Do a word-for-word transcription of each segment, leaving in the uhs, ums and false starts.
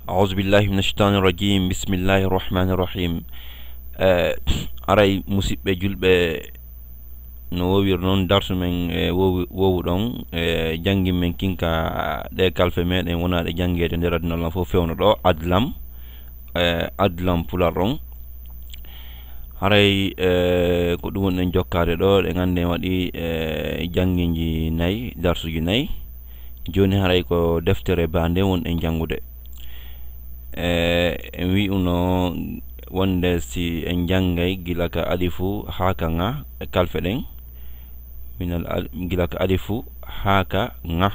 Auzubillahi min ashaitan rajim. Bismillahi rahmani rahim. Eh, aray musidɓe julɓe, no wowir noon darsu men e wowu wowu ɗon, e janngin men kinka ɗe kalfe meɗen wonaɗe janngeede nder aduna lan fof fewno ɗo adlam. Eh, adlam pular ɗon. Haray, eh, ko ɗum woni en jokkaade ɗo, ɗen anndi en waɗi, eh, jannginji nayi, darsuji nayi. Jooni haray ko deftere ba nde woni en janngude. Eh, en wi'uno wonde si en janngay gila ka alifu haa ka ŋa e kalfe ɗen, minal al-, gila ka alifu haa ka ŋa.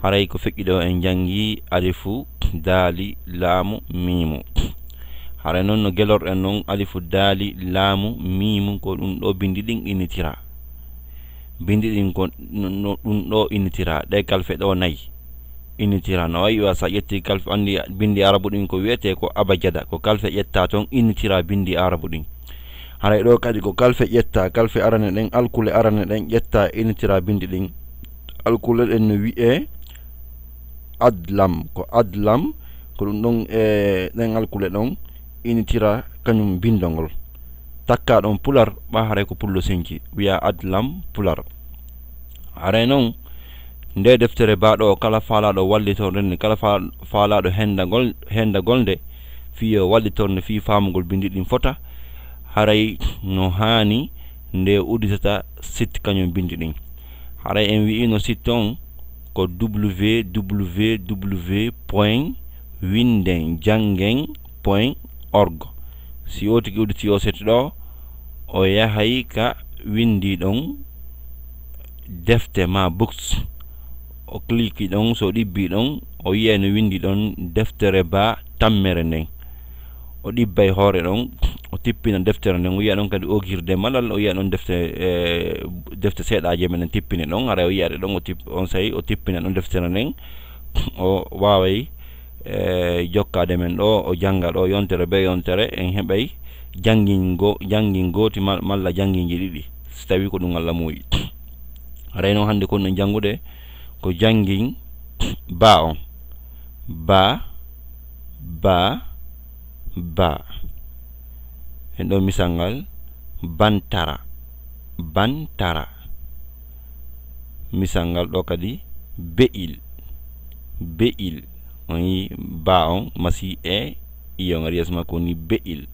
Haray ko feƴƴi ɗo en janngi alifu, daali, laamu, miimu. Haray noon no gelorɗen noon alifu, daali, laamu, miimu, ko ɗum ɗo binndi ɗin innitira. Binndi ɗin ko no, no ɗum ɗo innitira, ɗe kalfe ɗo nayi innitira. No wayi wa sa ƴetti kalfe, anndi binndi arabu ɗin ko wiyetee ko abajada, ko kalfe ƴetta toon innitira binndi arabu ɗin. Haray ɗo kadi ko kalfe ƴetta, kalfe arane ɗen, alkule arane ɗen ƴetta, innitira binndi ɗin. Alkule ɗen no wi'ee adlam, ko adlam, ko ɗum ɗon e ɗen alkule ɗon innitira kañum binndol ngol. Takka ɗon pular, ɓa haray ko pullo senci, wi'a adlam pular. Haray noon, nde deftere ba ɗo, kala faalaaɗo wallitorɗen, kala fa-, faalaaɗo hendagol, hendagol nde, fii yo wallitor nde fii faamugol binndi ɗin fota, haray no haani nde udditata site kañum binndi ɗin. Haray en wi'ino site on ko www point winden janngen point org. Si o tigi udditi o site ɗo, o yahay ka winndi ɗon defte ma books. O clique ɗon, so o ɗibbi ɗon, o yi'ay no winndi ɗon deftere ba tammere nden. O ɗibbay hoore ɗon, o tippina deftere nden, o yi'a ɗon kadi oogirde malal, o yi'a ɗon defte, eh, defte seeɗaaje men en tippini ɗon, haray o yi'aɗe ɗon, o tip-, on say o tippina ɗon deftere nden, o waaway, eh, jokkaade men ɗo, o jannga ɗo yontere be yontere, en heɓay janngingo, janngin gooti ma-, malla jannginji ɗiɗi, si tawii ko ɗum Allah muuyi. Haray noon hannde kon en janngude ko janngin ba on. Ba, ba, ba. En ɗo misal ngal, bantara, bantara. Misal ngal ɗo kadi, be'il, be'il. On yi ba on, masi e, iyo ngari yeeso makko woni be'il.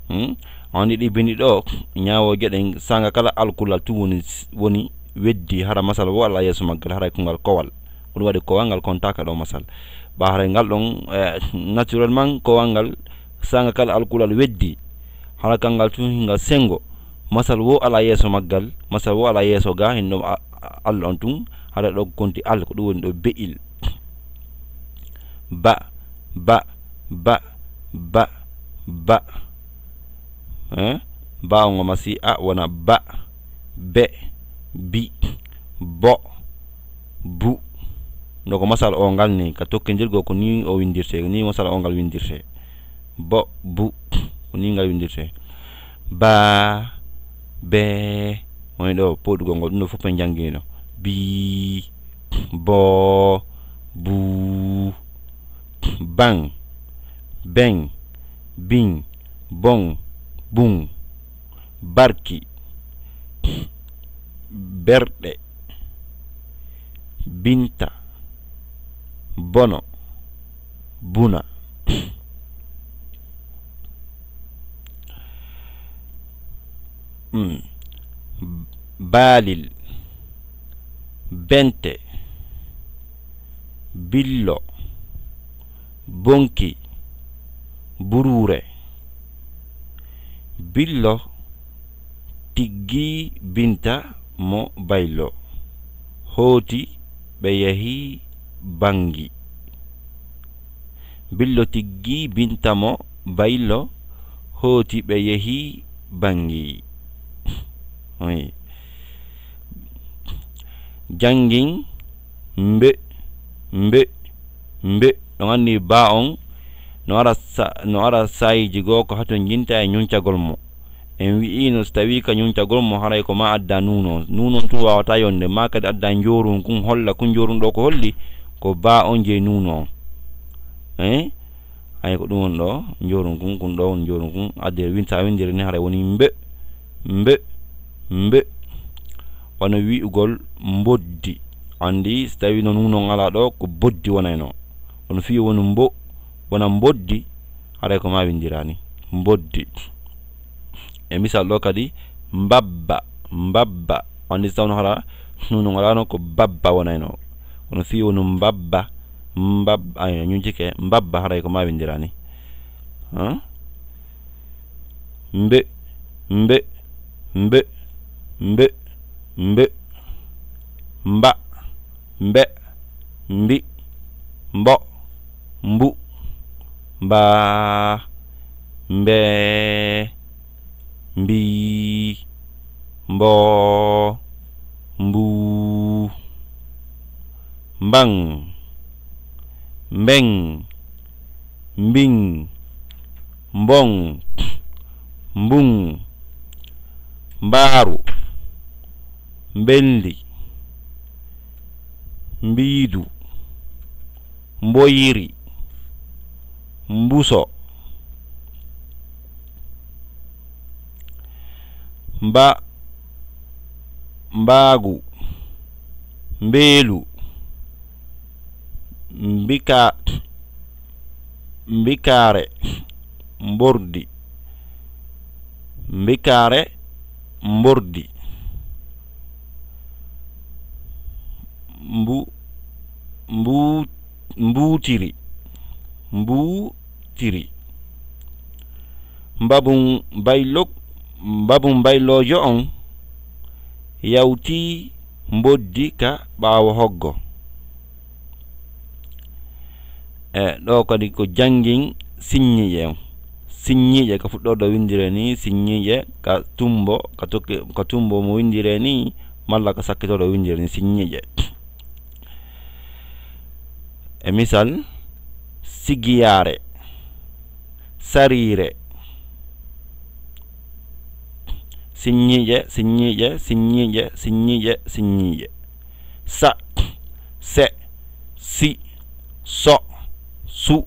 Hmm? On yi ɗi bindi ɗo, ñaawooje ɗen, saanga kala alkulal tun woni, woni weddi, hara masal wo alaa yeeso maggal, haray ko ngal kowal. Ko ɗum waɗi kowal ngal kontaaka ɗo masal. Ba haray ngal ɗon, eh, naturellement kowal ngal saanga kala alkulal weddi. Hara kangal tun hingal sengo. Masal wo alaa yeeso maggal, masal wo alaa yeeso ga, hin ɗum a-, a-, al on tun, hara ɗo konti al, ko ɗum woni ɗo be'il. Ba, ba, ba, ba, ba. Eh? Ba on ngo masi a wona ba, be, bi, bo, bu. No ko masal o ngal ni, ka tokkindirgol ko ni o windirte, ni masal o ngal windirte. Bo, bu, ko ni ngal windirte. Ba, be, woni ɗo poɗugol ngol, ɗum ɗo fof en janngino. Bi, bo, bu, ban, ben, bin, bon, bun, barki, berɗe, binta, bono, buna. Mm. Baalil, bente, billo, bonki, buruure. Billo tiggi Binta mo Baylo. Hooti ɓe yahi Banngi. Billo tiggi Binta mo Baylo. Hooti ɓe yahi Banngi. Oy. Janngin mbe, mbe, mbe. Ɗon anndi ba on no ara sa-, no ara saayiiji goo ko hatonjinta e ñuncagol mo. En wi'iino si tawii ka ñuncagol mo haray ko ma adda nuuno. Nuuno tun waawataa yonde, ma kadi adda njoorun kun holla kun njoorun ɗo ko holli ko ba on jey nuuno on. Eh? Ay, ko ɗum woni ɗo, njoorum kun, kun ɗo woni njoorum kun. Adde win-, sa winndiri ni, haray woni mbe, mbe, mbe. Wano wi'ugol mboddi. Anndi, so tawi no nuun on alaa ɗo, ko boddi wonayno. Kono fii woni mbo, wona mboddi, haray ko ma winndira ni. Mboddi. E misal ɗo kadi, mbabba, mbabba. Anndi so tawno hara, nuun on alaano ko babba wonayno. Kono fii woni mbabba, mbabba, ay, ñunjike, mbabba, haray ko ma winndira ni. Hã? Mbe, mbe, mbe, mbe, mbe. Mba, mbe, mbi, mbo, mbu, mba, mbe, mbi, mbo, mbu, mbaŋ, mbeŋ, mbiŋ, mboŋ, mbuŋ, mbaaru, mbendi, mbiidu, mboyiri, mbuso, mba, mbaagu, mbeelu, mbika, mbikaare, mbordi, mbikaare, mbordi, mbu, mbu, mbuutiri, mbuutiri. Mbabun baylo-, mbabun bayloojo on yawti mboddi ka ɓaawo hoggo. E, ɗo kadi ko janngin sinnyiiƴe on. Sinnyiiƴe ka fuɗɗorɗo winndire ni, sinnyiiƴe ka tummbo, ka tokki-, ka tummbo mo winndire ni, malla ka sakkitooɗo winndire ni, sinnyiiƴe. E misal, sigiyaare, sariire, sinnyiiƴe, sinnyiiƴe, sinnyiiƴe, sinnyiiƴe, sinnyiiƴe. Sa, se, si, so, su,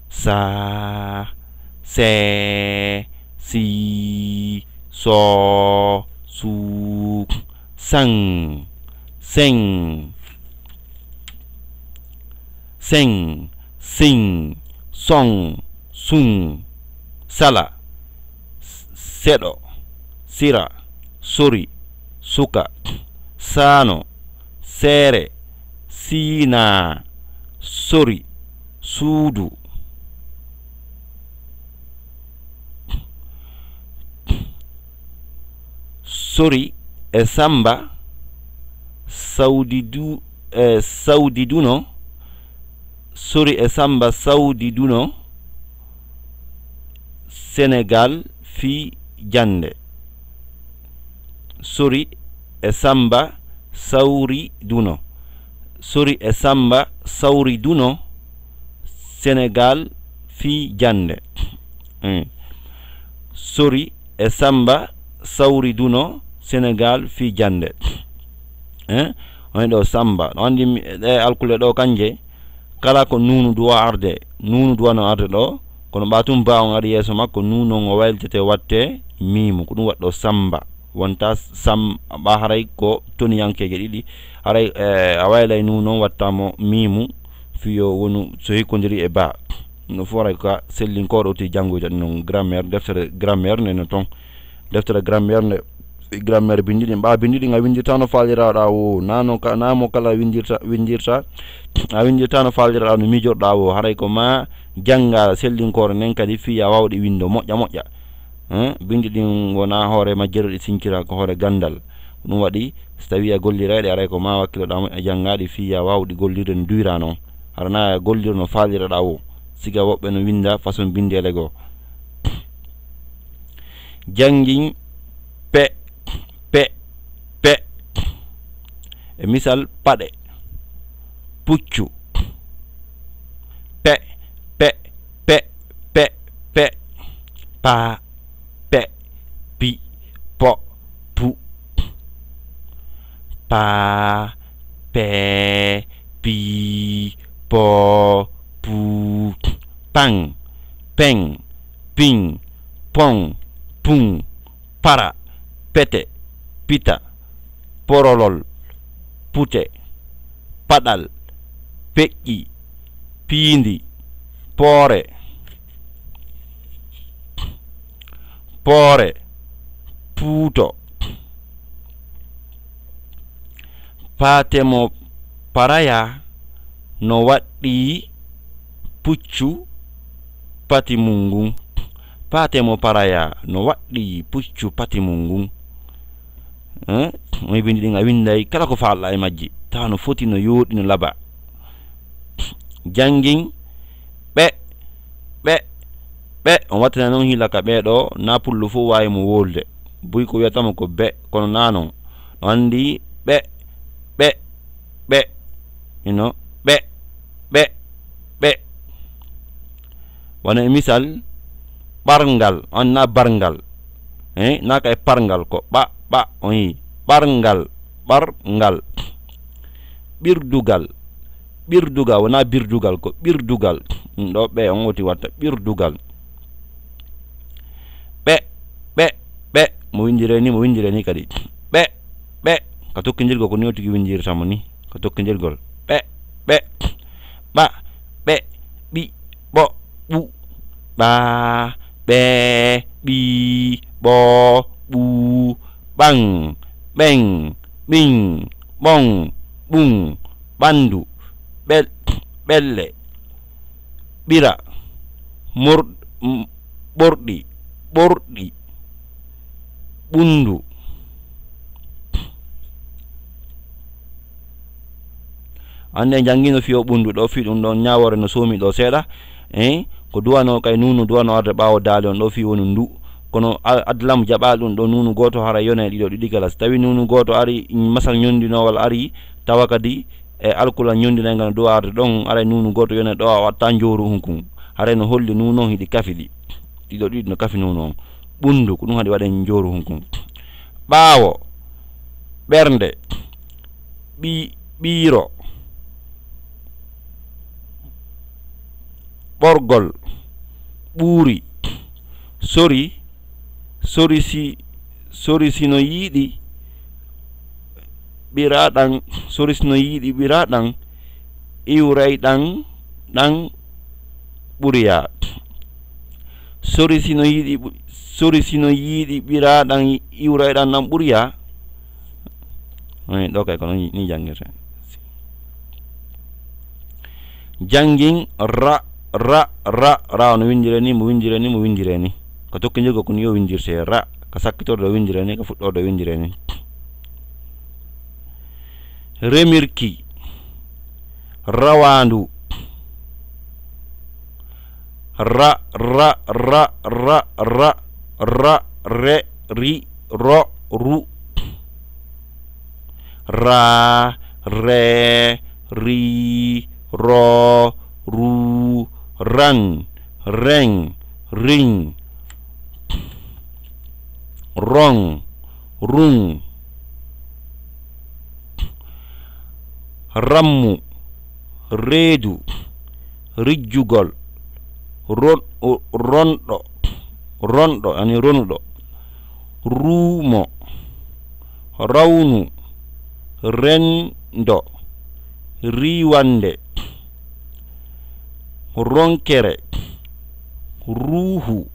sa, se, si, so, su, saŋ, seŋ, seŋ, siŋ, soŋ, suŋ, sala, s-, seɗo, sira, sori, suka, saano, seere, siina, sori, suudu. Sori e Samba sawdidu-, e sawdiduno, Sori e Samba sawdiduno Senegal fii jannde. Sori e Samba sawriduno. Sori e Samba sawriduno Senegal fii jannde. Mm. Sori e Samba sawriduno Senegal fii jannde. Eh? On ɗo Samba. Ɗo anndi mi, ɗe alkule ɗo kanje, kala ko nuunu duwa arde, nuunu duwa no arde ɗo, kono ɓa tun ba on ari yeeso makko, nuunu on o waylitete watte miimu. Ko ɗum waɗɗo Samba. Wonta Sam-, ɓa haray ko toniyankeeje ɗiɗi. Haray, eh, a waylay nuunu on watta mo miimu, fiyo wonu so hikkondiri e ba. No fof haray ka sellinkooɗo oti janngoyta ɗum non grammaire, deftere grammaire nde no ton. Deftere grammaire nde, grammaire binndi ɗin. Ɓa binndi ɗin a winndirtano faaliraɗa o, nano ka, namo kala winndirta, winndirta. A winndirtano faaliraɗa no miijorɗa o, haray ko ma jannga sellinkoore nden kadi fii a wawɗi winndo moƴƴa moƴƴa. Hein? Binndi ɗin wona hoore majjere ɗi sincira ko hoore ganndal. Ɗum waɗi, so tawi a gollirayɗi, aray ko ma wakkiloɗa moƴƴa janngaɗi fii a wawɗi gollirde no duwira non. Hara na a golliro no faaliraɗa o. Siga woɓɓe no winnda façon binndeele goo. Janngin pe, pe, pe. E misal, paɗe, puccu. Pe, pe, pe, pe, pe. Pa, pe, pi, po, pu. Pa, pe, pi, po, pu. Paŋ, peŋ, piŋ, poŋ, puŋ, para, pete, pita, porolol, pute, paɗal, peƴƴi, piindi, poore, poore, puuto. Paatemo paraya no waɗɗii puccu pati mum ngun. Paatemo paraya no waɗɗii puccu pati mum ngun. Eh, moy bindi ɗin a winday kala ko faalɗa e majji. Tawa no foti, no yooɗi, no laba. Janngin ɓe, ɓe, ɓe. On wattana noon hiila ka ɓee ɗoo, na pullo fof waawi mo wowlude. Buy ko wiyata mo ko be, kono na noon. No anndi ɓe, ɓe, ɓe. Ino, ɓe, ɓe, ɓe. Wano e misal, ɓarngal, on na barngal. Eh, na kay parngal, ko ɓa, ɓa, on yi. Ɓarngal, ɓarngal. Ɓirdugal, ɓirdugal, wona birdugal, ko ɓirdugal. Ɗum ɗo ɓe on woti watta ɓirdugal. Ɓe, ɓe, ɓe. Mo winndire ni, mo winndire ni kadi. Ɓe, ɓe. Ka tokkindirgol ko ni o tigi winndirta mo ni. Ka tokkindirgol. Ɓe, ɓe. Ɓa, ɓe, ɓi, ɓo, ɓu. Ɓa, ɓe, ɓi, ɓo, ɓu. Ɓaŋ, ɓeŋ, ɓiŋ, ɓoŋ, ɓuŋ. Ɓanndu, ɓel-, ɓelle, ɓira, mor-, m-, ɓorɗi, ɓorɗi, ɓunndu. Annde en janngino fiyo ɓunndu ɗo, fii ɗum ɗon ñaawoore no soomi ɗo seeɗa. Eh, ko duwano kay nuunu duwano arde ɓaawo daali on ɗo fii wonu ndu. Kono a-, adlam jaɓaali ɗum ɗo nuunu gooto hara yona e ɗiɗo ɗiɗi kala. Si tawi nuunu gooto ari, masal ñondinowal ari, tawa kadi e alkula ñondinaygal no duwa arde ɗon, aray nuunu gooto yona ɗo a watta njooru hunkun. Haray no holli nuunu on hiɗi kafi ɗi. Ɗiɗo ɗiɗi no kafi nuunu on. Ɓunndu, ko ɗum haɗi waɗen njooru hunkun. Ɓaawo, ɓernde, ɓi-, ɓiiro, ɓorgol, ɓuuri, sori, sori si, sori si no yiɗi ɓira ɗan, sori si no yiɗi ɓira ɗan, iwray ɗan, ɗan ɓuriya. Sori si no yiɗi ɓu-, sori si no yiɗi ɓira ɗan, iwray ɗan, ɗan ɓuriya. Oy, ɗo kay kono ni, ni janngirte. Janngin ra, ra, ra, ra no winndire ni, mo winndire ni, mo winndire ni. Ko tokkindirgol ko ni yo winndirte ra, ka sakkitorde o winndire ni, ka fuɗɗorde o winndire ni. Remirki, rawaandu. Ra, ra, ra, ra, ra, ra, re, ri, ro, ru. Ra, re, ri, ro, ru, ran, ren, rin, ron, run. Rammu, reedu, rijjugol, ron-, ronɗo, ronɗo, yani ronuɗo, ruumo, rawnu, renndo, riiwannde, ronkere, ruuhu.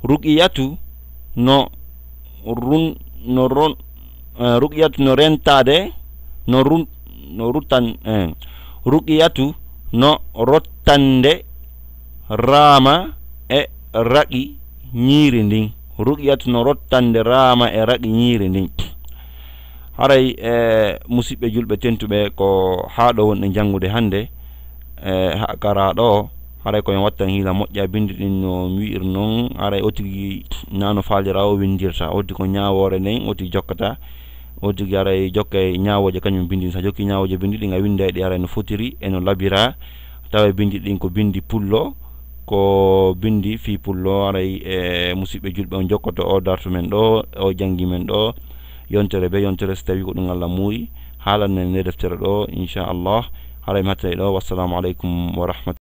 Ruqiyatu no run-, no ron-, eh, Ruqiyatu no rentaade, no run-, no ruttan-, eh, Ruqiyatu no rottande raama e raqi ñiiri ndin. Ruqiyatu no rottande raama e raqi ñiiri ndin. Haray, eh, musiɓɓe julɓe tentuɓe, ko haa ɗo wonɗen janngude hannde. E, haa kara ɗo, haray ko en wattan hiila moƴƴa, binndi ɗin no mi wi'ir non, haray o tigi na no faalira o winndirta, o tigi ko ñaawoore nden o tigi jokkata, o tigi haray jokka e ñaawooje kañum binndi, so a jokki ñaawooje binndi ɗin a winnday ɗi haray no fotiri e no labira, tawa binndi ɗin ko binndi pullo, ko binndi fii pullo, haray e musiɓɓe julɓe on jokkoto o dartu men ɗo, o janngi men ɗo, yontere be yontere, so tawi ko ɗum Allah muuyi, haalan men nde deftere ɗo, inchallah. Haray mi hattay ɗo. Wassalamu aleykum wa rahmatullahi.